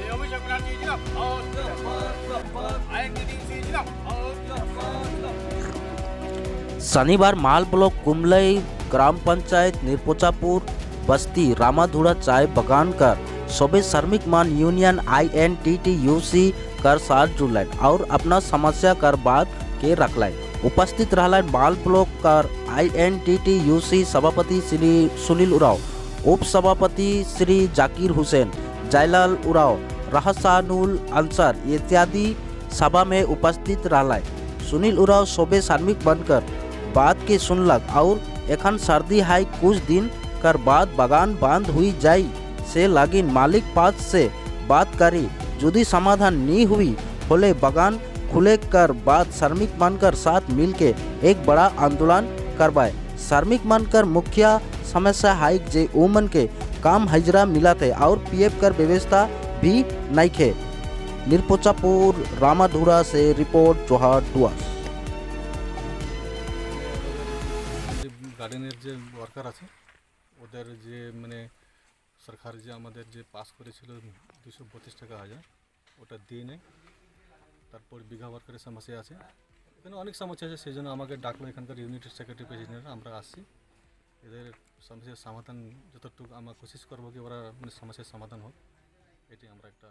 अभिषेक बनर्जी जिंदाबाद, आईएनटीटीसी जिंदाबाद। शनिवार माल ब्लॉक कुमलई ग्राम पंचायत निरपोचापुर बस्ती रामाधुरा चाय बगान कर सोबे श्रमिक मान यूनियन आईएनटीटीयूसी कर साथ जुड़लन और अपना समस्या कर बात के रखलन। उपस्थित रहलन माल ब्लॉक कर आईएनटीटीयूसी सभापति श्री सुनील उरांव, उप सभापति श्री जाकिर हुसैन, जयलाल उरांव, रहसानुल अंसर इत्यादि सभा में उपस्थित रहलन। सुनील उरांव सोबे श्रमिक बनकर बात के सुनलक और एखन सर्दी है, कुछ दिन कर बाद बगान बंद हुई जाई से लागिन मालिक पास से बात करी, यदि समाधान नहीं हुई होले बगान खुले कर बाद श्रमिक बनकर साथ मिलके एक बड़ा आंदोलन करवाए। श्रमिक बनकर मुख्य समस्या है जे ओमन के काम हजरा मिलाते और पीएफ कर व्यवस्था भी नहीं खे। निरपोचापुर रामाधुरा से रिपोर्ट जोहार डुआस। গার্ডেনের যে ওয়ার্কার আছে ওদের যে মানে সরকার যে আমাদের যে পাস করেছিল 232 টাকা হাজার, ওটা দিয়ে নেয়। তারপর বিঘা ওয়ার্কারের সমস্যা আছে, এখানে অনেক সমস্যা আছে, সেই জন্য আমাকে ডাকলো এখানকার ইউনিটের সেক্রেটারি প্রেসিডেন্ট। আমরা আসছি, এদের সমস্যার সমাধান যতটুকু আমরা কোশিশ করবো কি ওরা মানে সমস্যার সমাধান হোক, এটি আমরা একটা